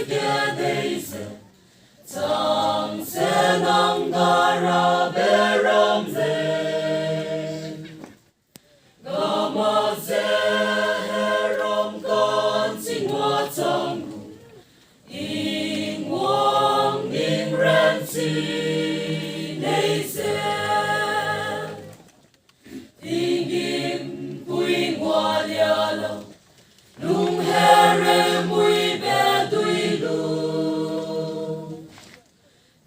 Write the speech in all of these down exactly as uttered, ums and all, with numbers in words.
kedei ze, chang se nang ga rabe ram lei. Gama ze heram ka'nchi ngua chang gu, Tingwang ning ranchi nei ze. Tinggîm pui ngualia lau, lunghereu muibe dui lu.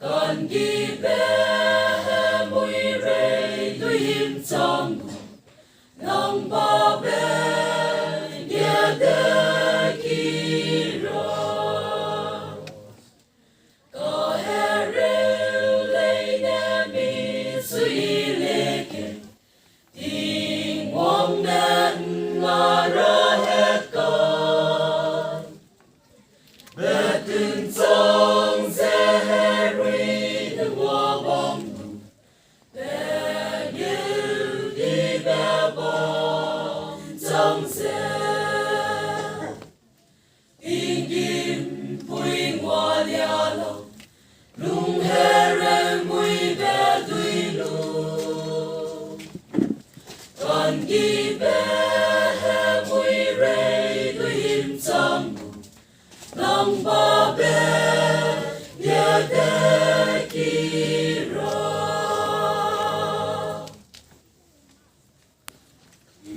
Ka'nggibe hemui rei duihîm chang gu, nang babe gede ki ra. Kahereu leine mi sui lei ke, Tingwang ne ’nna ra het kai. Betun chang ze herui ne ngua bam gu, pengeu dibe bam chang ze. Tinggîm pui ngualia lau, lunghereu muibe dui lu. Ka'nggibe hemui rei duihîm chang gu, nang ba